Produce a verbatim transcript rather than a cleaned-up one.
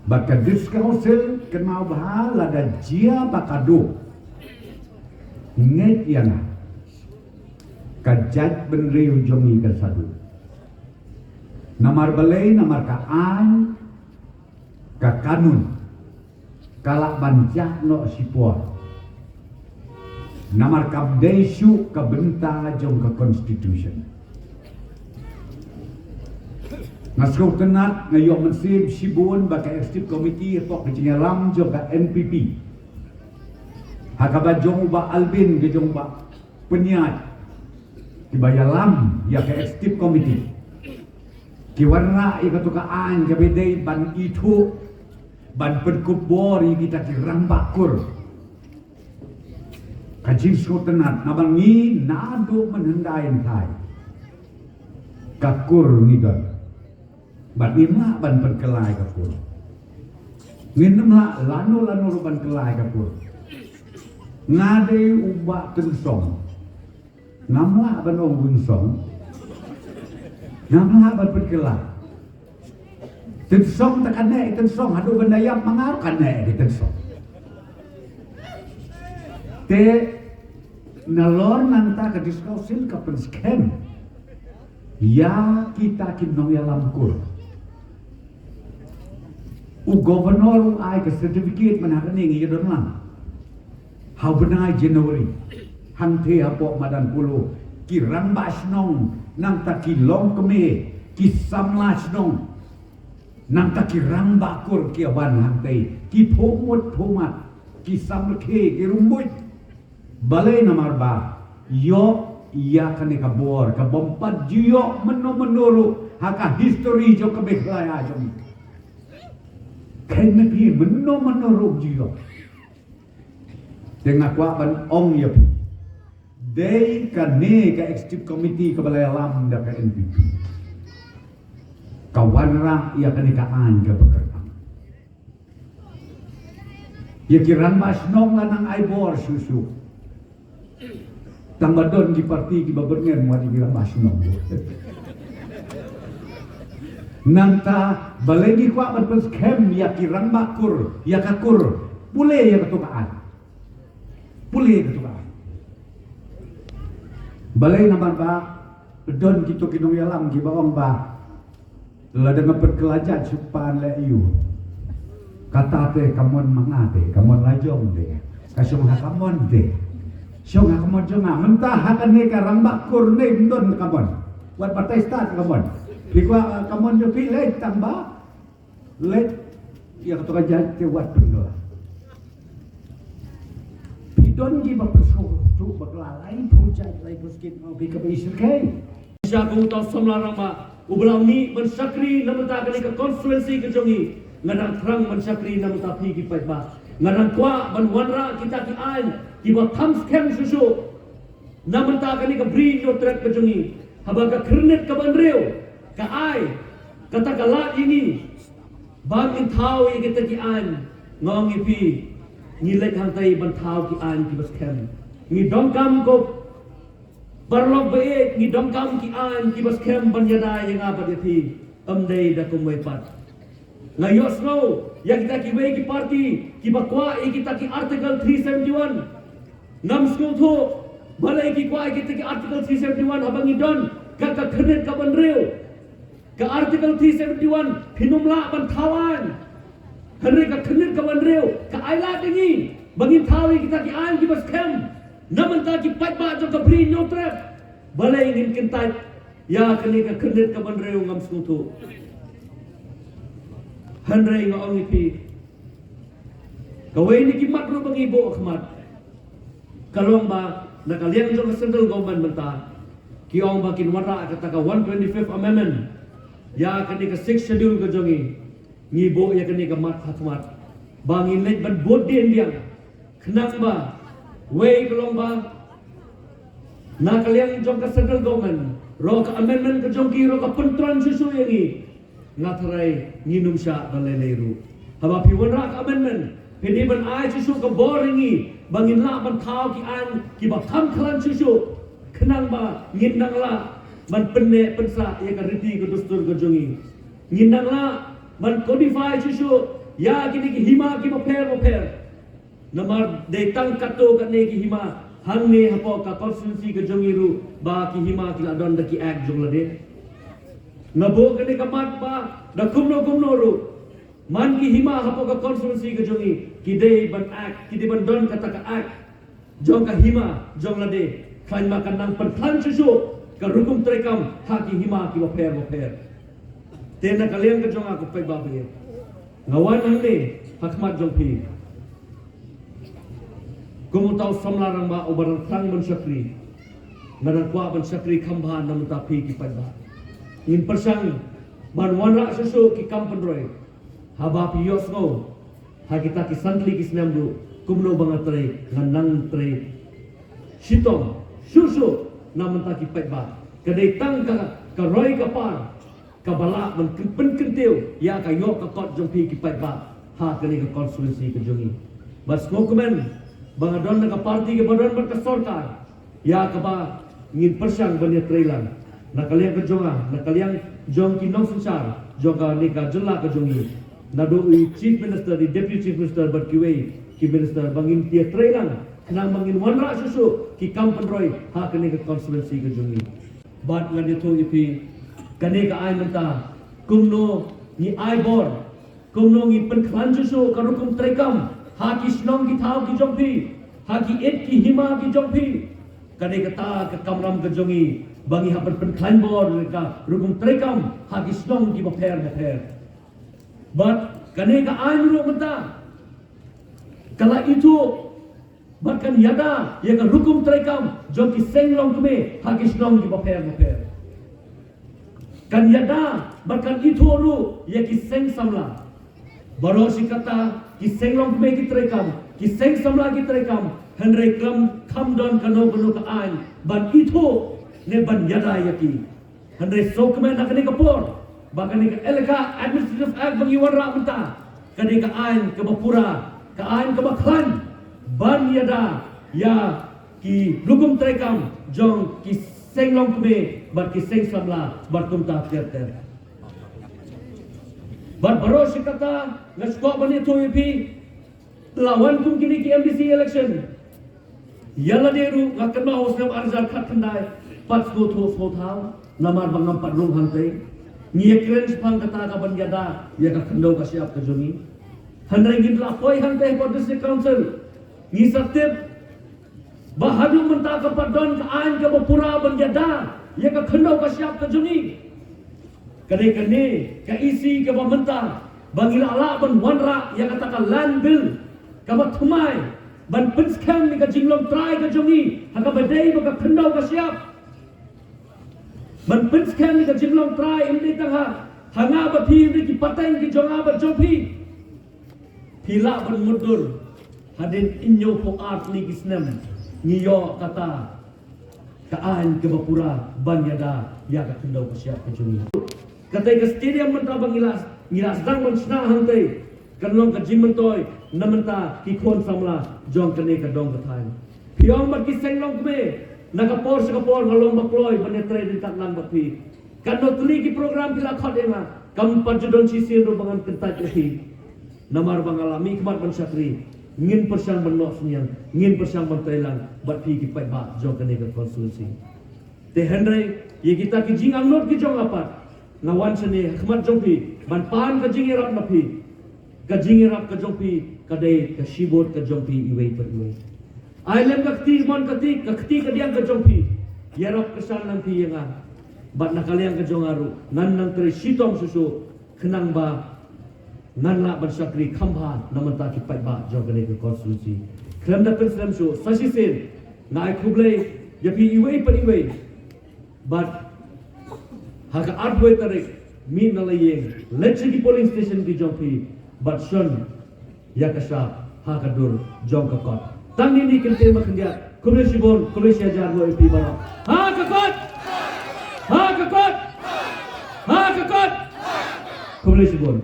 Ba ka District Council kynmaw bha lada jia ba ka duk, ngeit ïa nga, ka jaitbynriew jong ngi kan sa duk. Namar balei? Namar ka aiñ, ka kanun ka lah ban jah noh shipor. Namar kam dei shuh ka bynta jong ka Constitution. Nga sngewtynnat, nga ïoh mynsiem shibun ba ka Executive Committee hapoh ka jingïalam jong ka N P P, ha kaba jong u Bah Albin, ka jong u Bah Pynïaid, kiba ïalam ïa ka Executive Committee, ki wanrah ïa kato ka aiñ kaba dei ban ithuh, ban pynkup bor ïa kita ki rangbah kur. Ka jingsngewtynnat, namar ngi naduh mynhyndai hynthai ka kur ngi don. Bad ngim lah ban pynkylla ïa ka kur. Ngim lah lano lano ruh ban kylla ïa ka kur. Nga dei u Bah Tynsong, ngam lah ban ong Wingsong. Ngam lah ban pynkylla. Tynsong te kane Tynsong, haduh ban da ïap ma nga ruh kane Tynsong. Te nalor nangta ka District Council ka pynskhem ïa kita ki nongïalam kur. U Governor u ai ka certificate mynta kane, ngi ïa don lang ha u bnai January, hangtei hapoh madan Polo, ki rangbah shnong, nangta ki longkmie, ki samla shnong, nangta ki rangbah kur ki ïa wan hangtei, ki phuh mut phuh mat, ki samrkhie, ki rymbuit. Balei? Namar ba ïoh ïa kane ka bor kaba ym pat ju ïoh mynno mynno ruh ha ka history jong ka Meghalaya jong ngi. Khein ma phi, mynno mynno ruh ju ïoh. Te nga kwah ban ong ïa phi, dei kane ka Executive Committee kaba la ïalam da ka N P P ka wanrah ïa kane ka aiñ kaba kyrpang. Ïa ki rangbah shnong la nang ai bor shuh shuh. Tang ba don ki parti kiba byrngem wat ïa ki rangbah shnong. Nangta balei ngi kwah ban pynskhem ïa ki rangbah kur, ïa ka kur? Pule ïa kato ka aiñ. Pule ïa kato ka aiñ. Balei? Namar ba don kito ki nongïalam kiba ong ba lada nga pynkylla jait shu pan leh ïa u, kata te ka mon ma nga te, ka mon la jong te, ka shong ha ka mon te, shong ha ka mon jong nga. Mynta ha kane ka rangbah kur ne ym don ka mon. Wat batai stad ka mon. Phi kwah ka mon jong phi, leit tang ba leit ïa kato ka jait te wat pynkylla. Phi don kiba pynsngewthuh bakla, laiphew jait, laiphew skit, phi kaba i shyrkhei. Sha ka uta u samla rangbah uba la mih ban shakri na bynta kane ka constituency ka jong ngi. Nga dang thrang ban shakri na bynta phi ki paidbah. Nga dang kwah ban wanrah kita ki aiñ kiba kham skhem shuh shuh na bynta kane ka Bri Hynñiewtrep ka jong ngi. Haba ka Khyrnit kaba Hynriew ka ai kata ka lad ïa ngi ba ngin thaw ïa kita ki aiñ, nga ong ïa phi, ngi leit hangtei ban thaw ki aiñ kiba skhem. Ngi donkam ko paralok ba ïeit, ngi donkam ki aiñ kiba skhem ban ïada ïa nga bad ïa phi, ym dei da kumwei pat. Nga ïohsngew ïa kita kiwei ki parti kiba kwah ïa kita ki Article three seventy-one. Ngam sngewthuh balei ki kwah ïa kita ki Article three seventy-one haba ngi don ka, ka Khyrnit kaba Hynriew. Ka Article three seventy-one phin ym lah ban thaw aiñ. Hynrei ka Khyrnit kaba Hynriew ka ai lad ïa ngi ba ngin thaw ïa kita ki aiñ kiba skhem na bynta ki paidbah jong ka Bri Hynñiewtrep. Balei ngin kyntait ïa kane ka Khyrnit kaba Hynriew? Ngam sngewthuh. Hynrei nga ong ïa phi, kawei na ki mat ruh ba ngi buh khmat ka long ba na ka liang jong ka central government mynta ki ong ba kin wanrah kata ka one twenty-fifth amendment ïa kane ka sixth schedule ka jong ngi. Ngi buh ïa kane ka mat ha khmat ba ngin leit ban bud dien biang. Khnang ba, wei ka long ba na ka liang jong ka central government ruh ka amendment ka jong ki ruh ka pyntreikam shuh shuh ïa ngi. Nga tharai ngin ym shah ban lei lei ruh. Haba phi wanrah ka amendment, phi dei ban ai shuh shuh ka bor ïa ngi ba ngin lah ban thaw ki aiñ kiba kham khlan shuh shuh, khnang ba ngin nang lah ban pynneh pynsah ïa ka riti ka dustur ka jong ngi. Ngin nang lah ban codify shuh shuh Ïa kine ki hima ki bapher bapher. Namar dei tang katto katne ki hima hangne hapoh ka constituency ka jong ngi ruh ba ki hima ki la don da ki act jong lade. Nga buh kane ka mat ba da kumno kumno ruh, man ki hima hapoh ka constituency ka jong ngi ki dei ban act, ki dei ban don kata ka act jong ka hima jong lade, khlaiñ ba kan nang pynkhlaiñ shuh shuh ka rukom treikam ha ki hima ki bapher bapher. Te na ka liang ka jong nga ko paidbah ba ïeit, nga wan hangne ha khmat jong phi kum uta u samla rangbah uba dang thrang ban shakri. Nga dang kwah ban shakri kham bha na bynta phi ki paidbah. Ngin pyrshang ban wanrah shuh shuh ki kam pynroi. Haba phi ïohsngew ha kita ki san tylli ki snem ruh kumno ba nga trei, ngan nang trei shitom shuh shuh na bynta ki paidbah. Ka dei tang ka, ka roi ka par kaba lah ban pyn-, pynkyntiew ïa ka ïoh ka kot jong phi ki paidbah ha kane ka constituency ka jong ngi. Bad sngewkmen ba nga don na ka party kaba don bad ka sorkar ïa kaba ngin pyrshang ban ïatreilang. Na ka liang ka jong nga, na ka liang jong ki nongsynshar jong kane ka jylla ka jong ngi, naduh i Chief Minister, i Deputy Chief Minister bad kiwei ki minister, ba ngin ïatreilang khnang ba ngin wanrah shuh shuh ki kam pynroi ha kane ka constituency ka jong ngi. Bad ngan ïathuh ïa phi, kane ka ai mynta kumno ngi ai bor, kumno ngi pynkhlaiñ shuh shuh ka rukom treikam ha ki shnong ki thaw ki jong phi, ha ki it ki hima ki jong phi. Kane kata ka kamram ka jong ngi ba ngi hap ban pynkhlaiñ bor ka rukom treikam ha ki shnong ki bapher bapher. Bad kane ka aiñ ruh mynta ka la ithuh bad kan ïada ïa ka rukom treikam jong ki seng longkmie ha ki shnong ki bapher bapher. Kan ïada bad kan ithuh ruh ïa ki seng samla. Baroh shi katta ki seng longkmie ki treikam, ki seng samla ki treikam, hynrei khlem kham don kano kano ka aiñ ban ithuh ne ban ïada ïa ki. Hynrei sngewkmen ha kane ka por ba kane ka Elaka Administrative Act ba ngi wanrah mynta ka dei ka aiñ kaba pura, ka aiñ kaba khlaiñ ban ïada ïa ki rukom treikam jong ki seng longkmie bad ki seng samla bad kumta ter ter. Bad baroh shi katta nga sngewbha ban ïathuh ïa phi, la wan kum kine ki M D C election. Ïa lade ruh nga kynmaw ha u snem ar hajar khatkhyndai, pat sngewthuh sngewthaw namar ba ngam pat rung hangtei. Ngi ïakren shaphang kata ka ban ïada ïa ka khyndew ka shyiap ka jong ngi. Hynrei ngin la poi hangtei hapoh District Council, ngi sa tip ba haduh mynta kam pat don ka aiñ kaba pura ban ïada ïa ka khyndew ka shyiap ka jong ngi. Ka dei kane ka issue kaba mynta ba ngi la lah ban wanrah ïa kata ka land bill kaba thymmai ban pynskhem ïa ka jinglong trai ka jong ngi ha kaba dei bad ka khyndew ka shyiap. Ban pynskhem ïa ka jinglong trai, ym dei tang ha, ha nga bad phi, ym dei ki pateng ki jong nga bad jong phi. Phi lah ban mutdur hadien hynñiewphew ar tylli ki snem ngi ïoh kata ka aiñ kaba pura ban ïada ïa ka khyndew ka shyiap ka jong ngi. Katei ka stadium mynta ba ngi la, ngi la sdang ban shna hangtei kan long ka jingmyntoi na bynta ki khun samla jong kane ka dong ka thaiñ. Phi ong bad ki seng longkmie, na ka por sha ka por nga long ba kloi ban ïatrei ryngkat lang bad phi. Katno tylli ki program phi la khot ïa nga, kam pat ju don shisien ruh ba ngan kyntait ïa phi. Namar ba nga la mihkhmat ban shakri, ngin pyrshang ban noh synñiang, ngin pyrshang ban treilang bad phi ki paidbah jong kane ka constituency. Te hynrei ïa kita ki jingangnud ki jong nga pat, nga wan shane ha khmat jong phi ban pan ka jingïarap na phi. Ka jingïarap ka jong phi ka dei ka shibun ka jong phi iwei pa iwei. Ai lem ka kti mon ka kti, ka kti ka diang ka jong phi. Ïarap kyrshan lang phi ïa nga. Bad na ka liang ka jong nga ruh ngan nang trei shitom shuh shuh khnang ba ngan lah ban shakri kham bha na bynta ki paidbah jong kane ka constituency. Khlem da pynslem shuh, sa shisien nga ai khublei ïa phi iwei pa iwei. Bad ha ka arphew tarik, mih na la ïing, leit sha ki polling station ki jong phi bad shon ïa ka shap ha ka dur jong ka kot. Tang kine ki kyntien ba khyndiat, khublei shibun, khublei shihajar nguh ïa phi baroh. Ha ka kot! Ha ka kot! Ha ka kot! Khublei shibun.